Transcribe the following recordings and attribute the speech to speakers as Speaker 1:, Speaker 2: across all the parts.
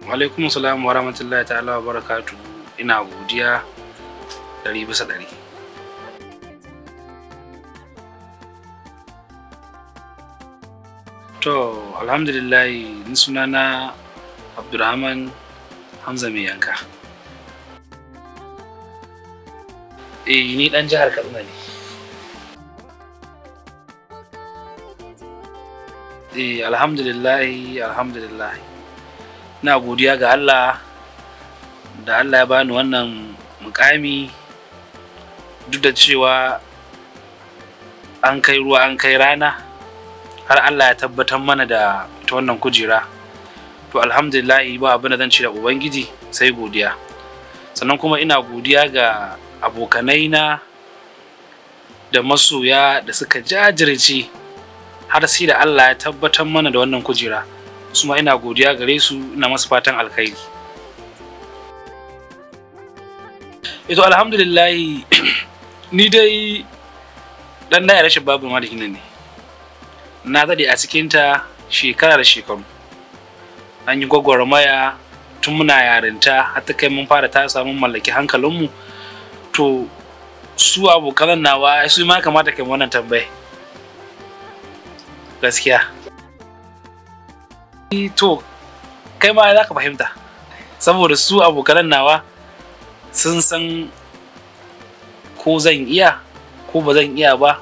Speaker 1: Alaikum salam wa rahmatullahi ta'ala wa barakatu. Ina godiya 100%. To, alhamdulillah, ni sunana Abdulrahman Hamza Mai Yanka. Eh, ni dan jihar Katsina ne. Eh, alhamdulillah, alhamdulillah. Ina godiya ga Allah da Allah ya bani wannan mukami, duk da cewa an kai ruwa an kai rana har Allah ya tabbatar mana da ta wannan kujera. To alhamdulillah, ba abin da zan ce da Ubangiji sai godiya. Sannan kuma ina godiya ga abokanai na da masoya da suka jajirce har sai da Allah ya tabbatar mana da wannan kujera. Su ma ina godiya gare su, ina masu fatan alkhairi. Ito alhamdulillah, ni dai dan da rashin babu malikin ne. Na daɗe a cikinta shekara da shekaru. An yi gwagwarmaya tun muna yarinta har ta kai mun fara tasa mun mallaki hankalinmu. To su abokan nawa su ma kamata kai wannan tambaye. Gaskiya. To kai ma za ka fahimta, saboda su abokan nawa sun san ko zan iya ko ba zan iya ba,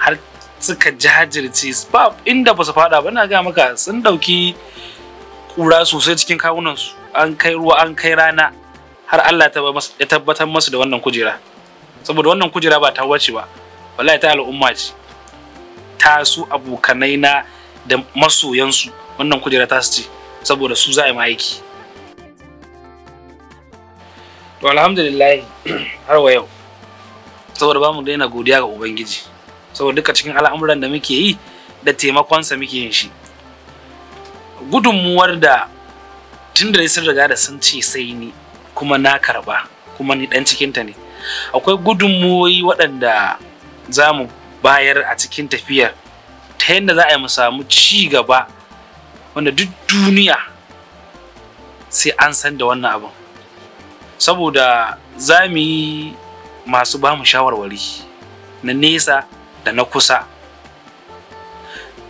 Speaker 1: har suka jajirce ba inda ba su fada ba. Na ga maka sun dauki kura sosai cikin kawunansu, an kai ruwa an kai rana har Allah ya tabbatar masu da wannan kujera. Saboda wannan kujera ba ta wace ba, wallahi ta al'umma ce, ta su abokanai na da masoyansu. Wannan kujera ta su ce, saboda su za a yi aiki. To alhamdulillah, har wa yau saboda ba mu daina godiya ga Ubangiji, saboda duka cikin al'amuran da muke yi da taimakonsa muke yin shi. Gudunmuwar da tun da sun riga da sun ce sai ni kuma na karba, kuma ni dan cikinta ne. Akwai gudunmuwoyi waɗanda za mu bayar a cikin tafiyar ta yadda za a yi mu samu ci gaba wanda duk duniya sai an san da wannan abin. Saboda za mu yi masu ba mu shawarwari na nesa da na kusa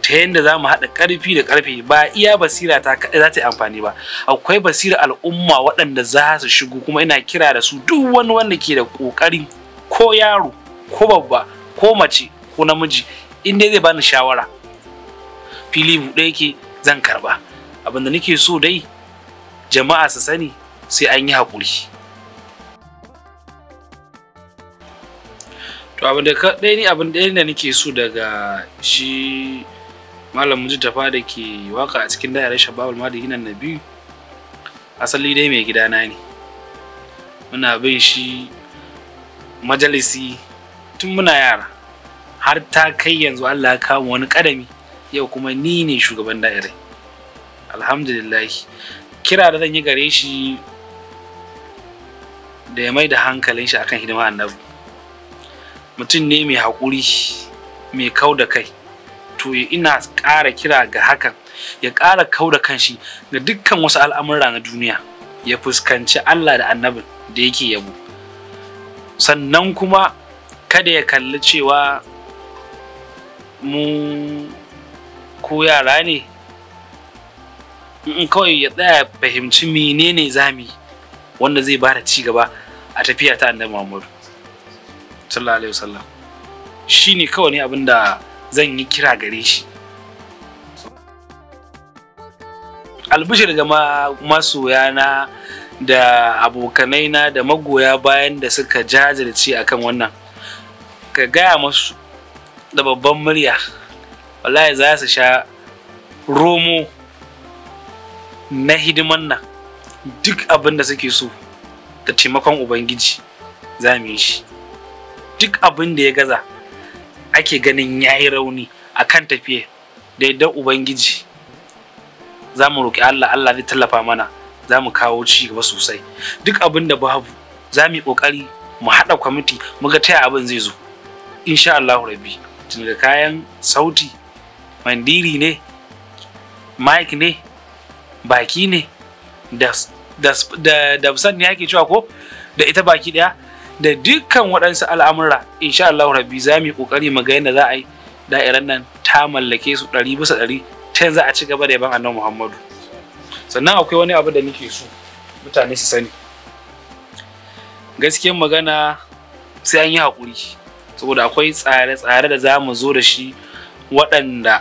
Speaker 1: ta yadda za mu haɗa ƙarfi da ƙarfi. Ba iya basira ta kaɗai za ta yi amfani ba, akwai basira al'umma waɗanda za su shigo. Kuma ina kira da su duk wani wanda ke da ƙoƙari, ko yaro ko babba ko mace ko namiji, in dai zai bani shawara, fili buɗe yake, zan karɓa. Abin da nake so dai jama'a su sani, sai an yi haƙuri. To abin da kaɗai ni abin ɗaya da nake so daga shi Malam Mujtafa da ke waka a cikin da'irar Shababul Madihin na biyu, asali dai mai gidana ne. Muna bin shi majalisi tun muna yara har ta kai yanzu Allah ya kawo wani kadami, yau kuma ni ne shugaban da'irai. Alhamdulillah, kira da zan yi gare shi da ya mai da hankalin shi akan hidima annabi. Mutum ne mai haƙuri, mai kau da kai. To ina ƙara kira ga hakan, ya ƙara kau da kanshi ga dukkan wasu al'amura na duniya, ya fuskanci Allah da annabin da yake yabo. Sannan kuma kada ya kalli cewa mu ko yara ne, in kawai ya tsaya fahimci menene zami wanda zai bada ci gaba a tafiya ta annabi Muhammadu sallallahu alaihi wasallam. Shine kawai ne abin da zan yi kira gare shi. Albishir ga masoyana da abokanaina da magoya bayan da suka jajirce akan wannan, ka gaya masu da babban murya, wallahi za su sha romo na hidiman nan. Duk abin da suke so da taimakon Ubangiji za mu yi shi. Duk abin da ya gaza ake ganin ya yi rauni a kan tafiye, da yardar Ubangiji za mu roƙi Allah, Allah zai tallafa mana, za mu kawo ci gaba sosai. Duk abin da babu za mu yi ƙoƙari mu haɗa kwamiti mu ga taya abin zai zo insha Allahu rabbi. Tun da kayan sauti, mandiri ne, mic ne, baki ne, da da ne ake cewa ko da ita baki daya da dukkan waɗansu al'amura. Insha Allah rabbi za mu yi kokari mu ga yadda za a yi da'irar nan ta mallake su 100% ta yanzu a ci gaba da yaban Annabi Muhammadu. Sannan akwai wani abu da nake so mutane su sani. Gaskiyar magana sai an yi haƙuri, saboda akwai tsare-tsare da za mu zo da shi waɗanda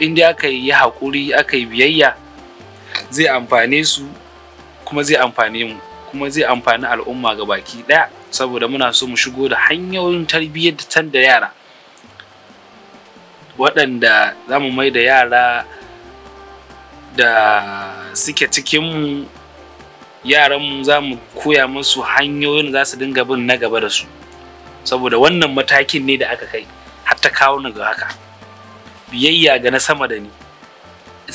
Speaker 1: inda aka yi haƙuri aka yi biyayya zai amfane su kuma zai amfane mu kuma zai amfani al'umma ga baki ɗaya, saboda muna so mu shigo da hanyoyin tarbiyyar da yara waɗanda za mu mai da yara da suke cikinmu, yaranmu za mu koya musu hanyoyin za su dinga bin na gaba da su, saboda wannan matakin ne da aka kai har ta kawo ni ga haka. Biyayya ga na sama da ni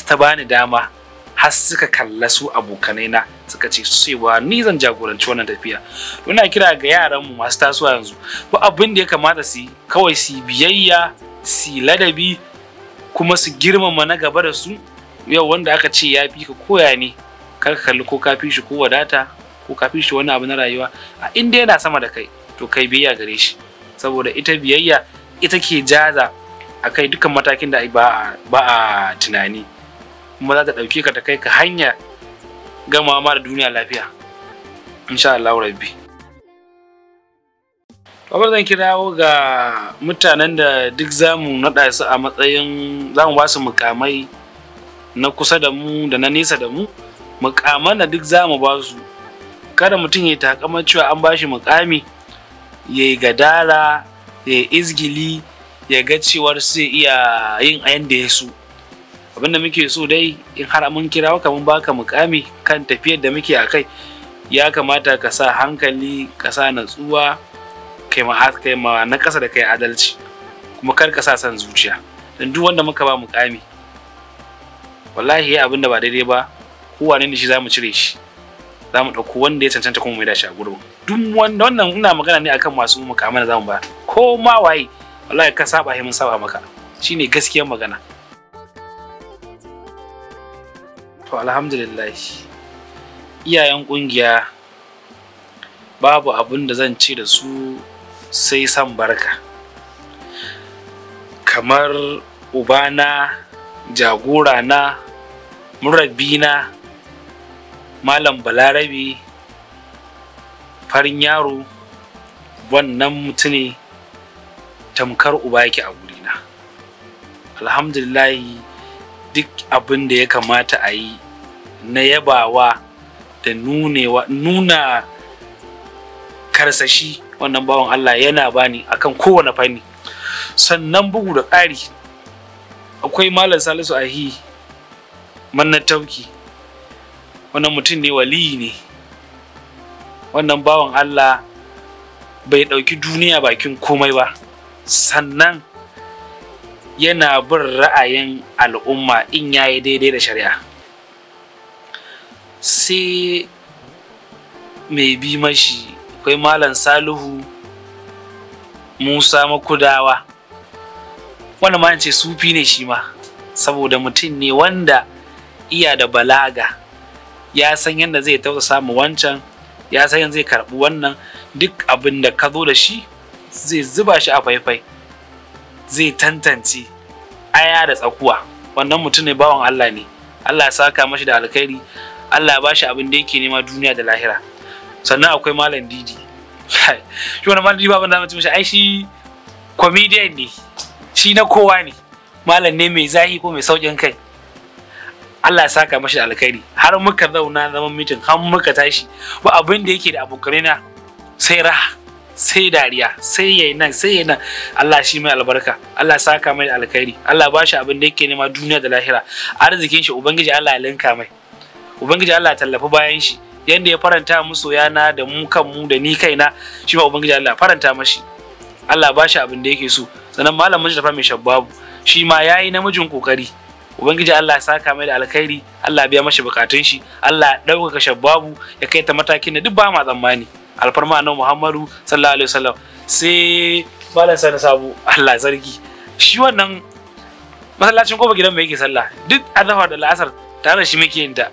Speaker 1: ta bani dama har suka kalla su abokanai na suka ce cewa ni zan jagoranci wannan tafiya. Ina kira ga yaranmu masu tasowa yanzu, ba abin da ya kamata su yi kawai su biyayya, su ladabi, kuma su girmama na gaba da su. Yau wanda aka ce ya fi ka koya ne, kar ka kalli ko ka fi shi ko wadata ko ka fi shi wani abu na rayuwa, a inda yana sama da kai to kai biyayya gare shi, saboda ita biyayya ita ke jaza a kai dukkan matakin da ba a tunani, kuma za ta ɗauke ka ta kai ka hanya gama ma da duniya lafiya insha Allah rabbi. Kamar zan kirawo ga mutanen da duk zamu naɗa su a matsayin zamu ba su mukamai na kusa da mu da na nesa da mu, mukaman da duk zamu ba su, kada mutum ya takamar cewa an ba shi mukami ya yi gadara ya yi izgili ya ga cewar sai iya yin a yanda ya so. Abinda muke so dai in har mun kira ka mun baka mukami kan tafiyar da muke a kai, ya kamata ka sa hankali, ka sa natsuwa, kai ma na ƙasa da kai adalci, kuma kar ka sa son zuciya. Don duk wanda muka ba mukami wallahi ya abinda ba daidai ba, kowane ne shi za mu cire shi, za mu ɗauko wanda ya cancanta kuma mu da shi a gurbin. Duk wannan ina magana ne akan masu mukaman da za mu ba, ko ma waye wallahi ka saba mun saba maka, shine gaskiyar magana. To alhamdulillah, iyayen kungiya babu abin da zan ce da su sai san barka. Kamar ubana, jagorana, murabbina, Malam Balarabe farin yaro, wannan mutune tamkar uba yake a gurina. Alhamdulillah, duk abin da ya kamata a yi na yabawa da nuna karsashi, wannan bawan Allah yana bani akan kowane fanni. Sannan bugu da ƙari akwai Malam Salisu Ahi Manna Tauki, wannan mutum ne waliyi ne. Wannan bawan Allah bai ɗauki duniya bakin komai ba, sannan yana bin ra'ayin al'umma in yayi daidai da shari'a. Sai mai bi mashi akwai Malam Salihu Musa Makudawa, wannan ma ce sufi ne shi ma, saboda mutum ne wanda iya da balaga, ya san yadda zai tausasa mu wancan, ya san yadda zai karɓi wannan, duk abin da ka zo da shi zai zuba shi a faifai, zai tantance aya da tsakuwa. Wannan mutum ne bawan Allah ne, Allah ya saka mashi da alkhairi, Allah ya bashi abin da yake nema duniya da lahira. Sannan akwai Malam Didi, shi wannan Malam Didi baban da mutum shi ai shi comedian ne, shi na kowa ne, malam ne mai zahi ko mai saukin kai. Allah ya saka mashi da alkhairi. Har muka zauna zaman mitin har muka tashi, ba abin da yake da abokanai na sai raha, sai dariya, sai yayi nan sai yayi nan. Allah shi mai albarka, Allah ya saka mai da alkhairi, Allah ba shi abin da yake nema duniya da lahira. Arzikin shi ubangiji Allah ya linka mai, ubangiji Allah ya tallafi bayan shi, yanda ya faranta musu yana da mu kanmu da ni kaina, shi ma ubangiji Allah ya faranta mashi, Allah ba shi abin da yake so. Sannan Malam Mustapha mai Shabbabu shi ma yayi namijin kokari, ubangiji Allah ya saka mai da alkhairi, Allah ya biya mashi bukatun shi, Allah ya ɗaukaka Shabbabu ya kai ta matakin da duk ba ma tsammani, alfarma annabi Muhammadu sallallahu alaihi wasallam. Sai Malam Sani Sabo, Allah sarki, shi wannan masallacin kofar gidan mai yake sallah duk azhar da la'asar tare da shi muke yin ta.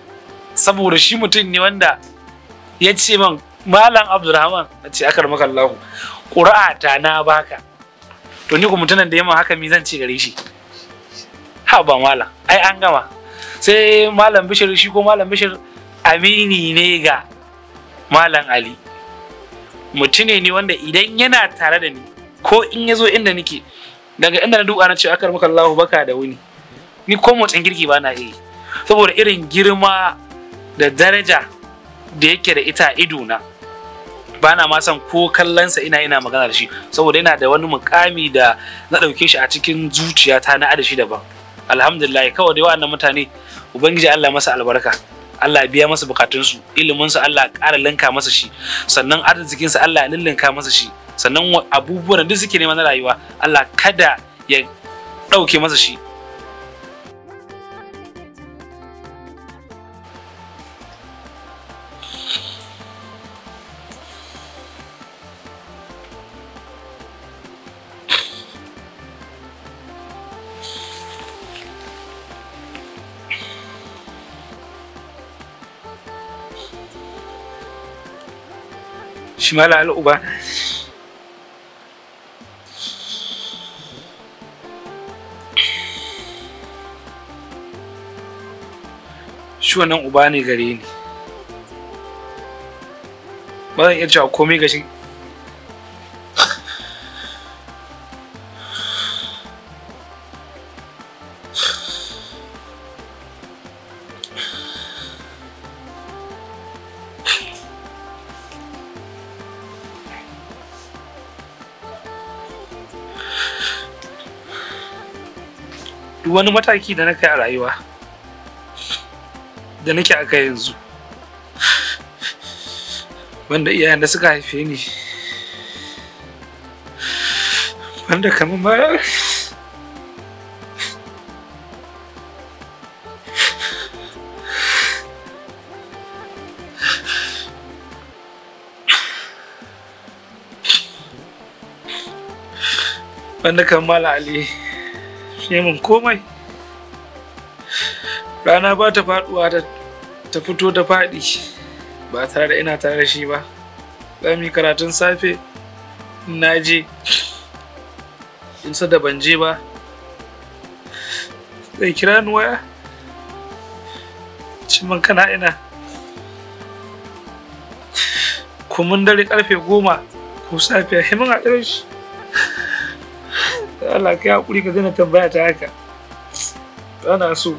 Speaker 1: Saboda shi mutum ne wanda ya ce man Malam Abdulrahman, na ce akar maka Allahu, ƙura'a ta na baka. To ni ko mutumin da ya man haka mi zan ce gare shi? Ha ba malam, ai an gama. Sai Malam Bishir, shi ko Malam Bishir amini ne ga Malam Ali. Mutune ne wanda idan yana tare da ni ko in ya zo inda nake, daga inda na duka na ce akar maka Allahu baka da wuni. Ni ko motsin girki ba na iya yi. Saboda irin girma da daraja da yake da ita ido na, ba na ma son ko kallonsa ina magana da shi, saboda yana da wani mukami da na ɗauke shi a cikin zuciyata na adashi daban. Alhamdulillah, kawai dai wa'annan mutane Ubangiji Allah masa albarka, Allah ya biya masa bukatunsu, iliminsu Allah ya ƙara linka masa shi, sannan arzikinsa Allah ya lullunka masa shi, sannan abubuwan da duk suke nema na rayuwa Allah kada ya ɗauke masa shi. Shi Malam Ali uba shi wannan uba ne gare ni, ba zan iya cewa komai ga shi. Duk wani mataki da na kai a rayuwa da nake a kai yanzu, wanda iyayen da suka haife ni, wanda kamar ma wanda kamar Malam Ali shi mun komai. Rana ba ta faduwa ta fito ta faɗi ba tare da ina tare da shi ba. Za mu yi karatun safe, na je in sa da ban je ba zai kira ni waya, ci man kana ina, ko mun dare karfe 10 ko safiya himin a ɗare shi. Allah ka yi haƙuri ka daina tambaya ta haka, ana so.